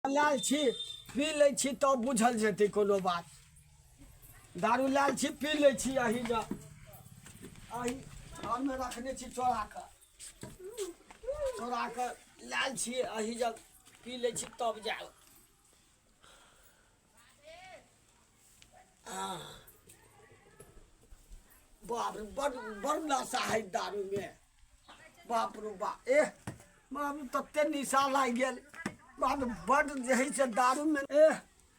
लायल छी, पी लै छी तब बुझल जेतै कोनो बात। दारू लायल छी, पी लै छी। अही जा, अही घरमे रखने छी, चोरा कऽ, चोरा कऽ लायल छी। अही जब पी लै छी तब जायब। बाप रे, बड़ बड़ नशा है दारूमे। बाप रे बाप, एह बाप रे, तते निशा लागि गेल। बाप रे, बड्ड जे हइ से दारूमे। एह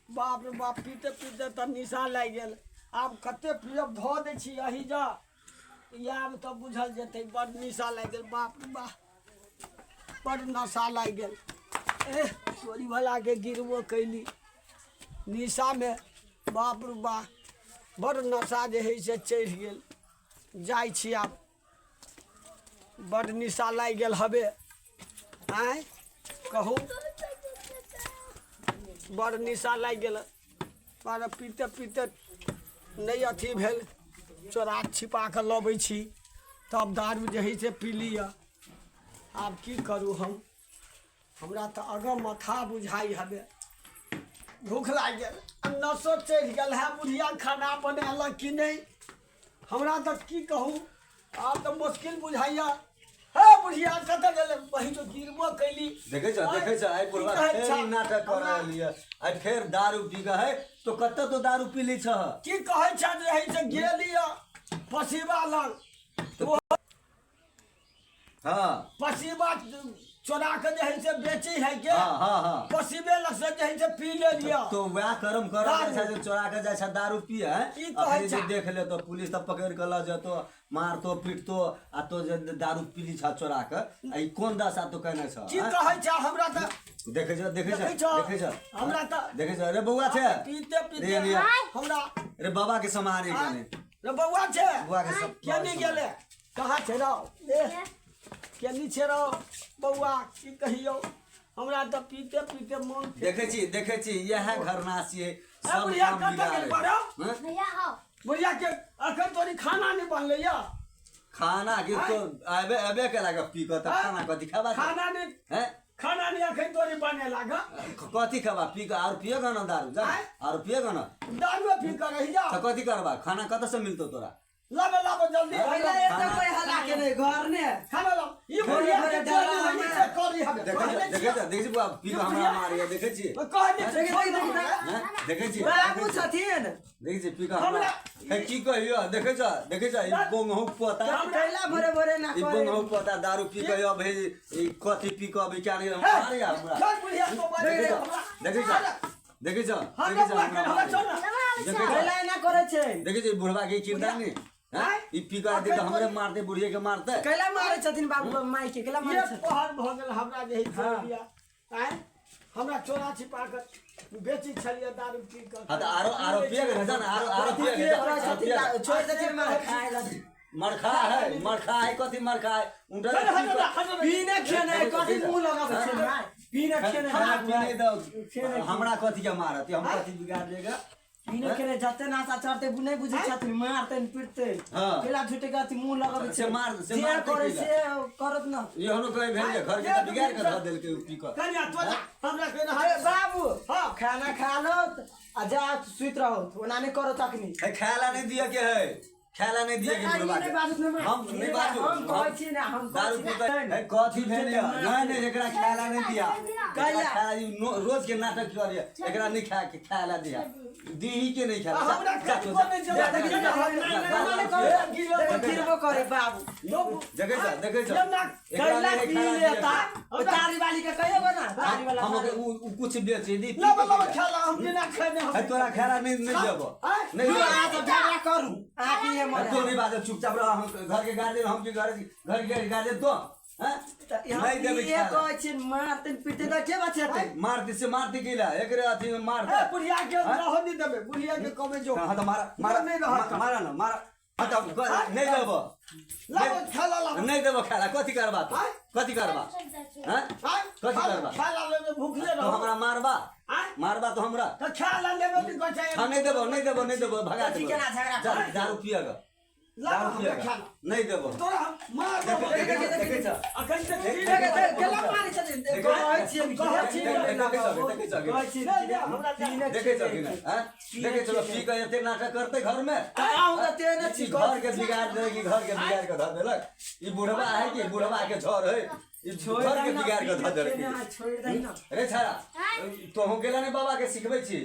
बाप रे बाप, पीते पीते तऽ निशा लागि गेल। आब कते पियब? धऽ दै छी अही जा, आब तऽ बुझल जेतै। बड्ड निशा लागि गेल। बाप रे बाप, बड्ड नशा लागि गेल। एह चोरी भलाके गिरबो कैली निशामे। बाप रे बाप, बड्ड नशा जे हइ से चढ़ि गेल। जाइ छी आब, बड्ड निशा लागि गेल हबे। आँय कहू, बड़ निशा लागि गेल। बड़ पीते पीते नहि अथी भेल। चोरा छिपा कऽ लबै छी तब दारू जे हइ से पी लिअ। आब की करू हम? हमरा तऽ अगम माथा बुझाइ हबे। भूख लागि गेल आ नशो चढ़ि गेल है। बुढ़िया खाना बनेलक कि नहि? हमरा तऽ की कहू, आब तऽ मुश्किल बुझाइया। हे बुढ़िया, कतऽ गेलै? वही तो गिरबो कैली। देखै छ, देखै छ, आइ बुढ़वा की कहै फेर छ? ई नाटक कर रहल यऽ। आइ फेर दारू पी कऽ है तो कतऽ तो दारू पी लै छह? की कहै छ जे है से गेली पसीबा लग। पसीबा चोरा के जे है से बेची है के। हाँ हाँ हाँ पसीबे लग से जे है से पी ले लिया। तो वएह कर्म कर दारू। जाइ छै जे चोरा के जाइ छै दारू पिए है। की कहै अखनी जे छह? देख ले तो पुलिस तऽ पकड़ि के लऽ जेतो, मारतो पीटतो। आ तो जे दारू पीली छ चोरा के, आ ई कोन दशा तो केने छ? की आँय? कहै छ हमरा तऽ देखै छ, देखै छ। देखै छ। देखै छ। हमरा तऽ देखै छ रे बौआ छै। पीते पीते रे निया। हमरा रे बाबा के समारे कने। रे बौआ छै। बौआ के सब केनी गेले? कहाँ छै रौ? ए केनी छै रौ बौआ? की कहियौ, हमरा तऽ पीते पीते मन देखै छी, देखै छी, इएह घरनासी है। सब बुढ़िया काम कतऽ बिगाड़े। गेल बड़ा? हँ? भैया आओ। बुढ़िया के अखन तोरी खाना नहि बनलै या? खाना के तो आबे आबे के लागे पी कऽ तऽ आँय? खाना कथी खेबा? खाना नहि। हैं? खाना नहि अखन तोरी बने लागा। कथी खेबा पी कऽ? आर पिएगा ना दारू? जा। आँय? आर पिएगा ना? दारुए पी कऽ रहि जा। तऽ कथी करबा? खाना कतऽ से मिलतौ तोरा? लाबो, लाबो जल्दी। पहिले एतऽ कोई हल्ला के नहीं घर ने। खाना लाओ। ई बुढ़िया के घरे चोरी डरा होई से करी हबे। देखै छी, देखै छी, देखै छी बुआ पी कऽ हमरा मारैया, देखै छी। कहने छी, देखै, छोड़ि देखै, दे। हैं? देखै छी। बाबू छथिन। देखै छी पी कऽ हमरा हे की कहियो। देखै छ, देखै छ, ई बोंगहु पोता। कैला भोरे भोरे ना ई करे। बोंगहु पोता दारू पी कऽ अब हे ई कथी पी कऽ अभी क्या नहीं मारैया हमरा। छोड़ बुढ़िया को, मारे देखै छ, हमरा। देखै छ, देखै छ, हमरा देखै छ, बुआ के हमरा हमरा मारैया। छोड़ ना। देखै छ, कैला एना करे छै? देखै छी बुढ़वा के किरदानी हैं? आँय? ई पी कऽ एतै तऽ हमरे मारतै, बुढ़िए के मारतै। कैला मारे छथिन बाबू माई के? कैला मारे ये छथिन? पहर भऽ गेल हमरा जे है से। हाँ। बुढ़िया आँय, हमरा चोरा छिपा कऽ बेची छलियै दारू पी कऽ। हाँ तऽ आरो आरो पिए के जा ना, आरो आरो पिए के पिए जा, करै आरो छथिन पिए के। छोड़ि देथिन मार खाय ला। मरखा है, मरखा है, कथी मरखा है उनटा? चल, हट जा, हट जा। पीने खेने कथी मुंह लगाबै छै माय? पीने खेने खाना पीने दो हमरा, कथी के मारत? हम कथी बिगाड़ लेगा? पीने खेने जते नाशा चढ़ते नहि बुझै छथिन, मारते पीटते। हाँ। केला झूठे के अथी मुंह लगाबै से छै? मार- से जे मारतै करे केला। से करत न। एहनो कहीं भेल जे घर के तऽ बिगाड़ के धऽ देलकै उ पी कऽ। कनिया तोरा हमरा के अरे बाबू, हाँ। खाना खा लो आ जा सुति रहो, ओना नहि करो तखनी। है, खाय ला नहीं दिया के है, खाय ला नहीं दिया के बुढ़वा नहि के। बाजू ने, हम नहीं बाजू। हम कहै छी ना, हम कहै दारू छी पी ना। कऽ है कथी भेल ये? नहीं नहीं, एकरा खाय ला नहीं दिया। कैला? एकरा खाय ला ई रोज के नाटक करिए। एकरा नहीं खाय के, खाय ला दिया दीही के नहीं खाय ला। हमरा जा, जा, कनिको नहि जा, जरा। जा, जा, जा, जा, जा, देखो गिरबो करे बाबू। देखै छ, देखै छ, एकरा कैला नहीं पी खाय ला दिया। लेता ओ तारी वाली के कहियो ना, तारी वाला। हम ओके उ कुछ बेच दी। लाबो, लाबो खेला, हम बिना खेने हम है तोरा खाय ला नहीं, नहीं देबो। आँय? नहीं तू देबो। अहाँ सब झगड़ा करू, अहाँ के है, तो नहीं बाजो, चुपचाप रह। हम घर के गार्जियन, हम के घर घर के गार्जियन तो हैं? नहीं देबै ये खाय ला। कहै छियन मारतन पीटते तऽ के बचेतै? मारती से मारती केला एकरे अथी में मारते। ए बुढ़िया के रहो नहीं देबै, बुढ़िया के कहबै जो। हाँ तो मारा, मारा। नहीं रहत। मारा ना, मारा। हाँ तो नहीं देबो। लाबो खेला, लाबो। नहीं देबो खाय ला। कथी करबा तू? आँय? कथी करबा? हैं? आँय? कथी करबा? खेला लेबै, भूखले तो रहो। हमरा मारबा? आँय? मारबा तो हमरा? तऽ खेला लेबै तऽ बचाए। हाँ, नहीं देबो, नहीं देबो, नहीं देबो, भगा कथी देबो। केना झगड़ा जा करै? दारू पिएगा। ला दारू हमरा पिएगा। खाना। नहीं देबो। तोरा हम मार देबो। देखै देखै देखै छ। अखन तक देख- देख, देख, केना मारै छथिन? देखै- कहै छियै कि कहै छियै, देखै छ, देखै छ, कहै छियै नहि, नहि, हमरा पीने देखै छ छियै। कि नहि आँय? देखै छ पी कऽ एते नाटक करतै घर में। अहूँ तऽ तेहने छी। ई घर के बिगाड़ देलक, ई घर के बिगाड़ के धऽ देलक। ई बुढ़वा है कि बुढ़वा के झर है, ई छोड़ि घर के दही ना, बिगाड़ के धऽ देलक। पीने छोड़ि दही ना। रे छाड़ा, तोहूँ गेला ने बाबा के सिखबै छी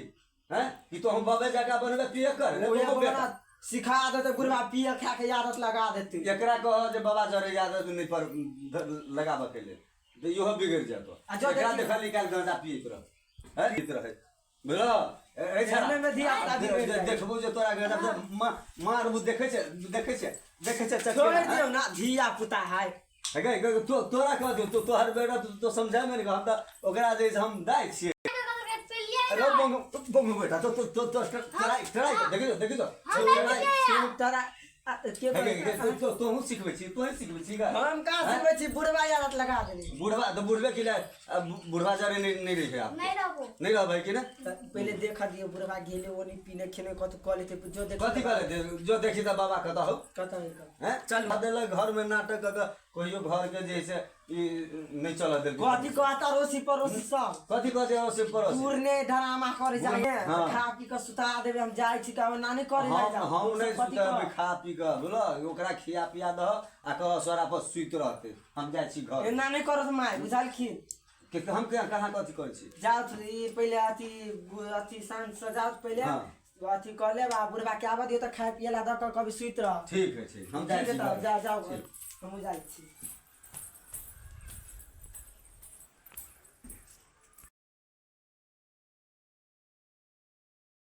हैं कि तोहूँ बाबे जकाँ बनबे पिए कर रे ओहे तोहूँ बड़ा बेटा। सिखा देतै बुढ़वा, पिए खा के आदत लगा देतै। एकरा कह जे बाबा जरे आदत नहि पर लगाबऽ के लेल तऽ इहो बिगड़ि जेतो। आ जो एकरा देखी- देखल निकाल गांजा पियैत रह हैं, पियैत रहै बुझलो ए छाड़ा। एहने में धिया-पुता बिगड़ि जाइ। देखबो जे तोरा गांजा मारबू। देखै छै, देखै छै, देखै छै। छोड़ि दियौ ना, धिया पुता है। हे गै, गै, तो तोरा कह दियौ तो तोहर बेटा तो तो समझामे ने। हम तऽ ओकरा जे छै हम दाइ छियै। अरे बंगु बंगु बेटा, तो तो तो तो ट्राई ट्राई देखि देखि तो ट्राई। तोरा आ, के हे गै, गै, कहै? तो तोहूँ सिखबै छी, तोहीं सिखबै छी गा। हम कहाँ सिखबै छी? बुढ़वा आदत लगा देने। बुढ़वा तऽ बुढ़बे के लिए बुढ़वा जरे नहीं नहीं रहे आप। नहीं रहबो। नहीं रहबै कि ने? तऽ पहिले देख दियौ बुढ़वा गेलै ओनी पीने खेने कतौ कऽ लेतै जो देख। कथी कहले जो देखी तऽ बाबा कतऽ हौ? कतऽ है कतऽ? हैं, चल देलक घर में नाटक कऽ कऽ कहियो घर के जे छै ई नहीं चलऽ देलकै। कथी कहता अड़ोसी पड़ोसी सब? कथी कहै छै अड़ोसी पड़ोसी? दूर ने ड्रामा करे जाइ है। हाँ। खा पी के सुता देबै, हम जाइ छी तऽ नानी करे हम जाइ जाउ। हम नहि सब कथी सुतबै कह? खा पी कऽ बुझल ओकरा खिया पिया दह आ कह सोरा पर सुति रहतै, हम जाइ छी घर। एना नहि करत माय, बुझलखिन? के हम कहाँ कथी करै छी? जाउ तऽ ई पहिले अथी अथी साँझ से जाउ तऽ पहिले हाँ। अथी कऽ लेब आ बुढ़बा के आबऽ दियौ तऽ खाय पियै ला दऽ कऽ कभी सुति रह। ठीक है, ठीक, हम जाइ ठीक है छी तब घर। जा जाउ घर। ठीक। हमहूँ जाइ छी।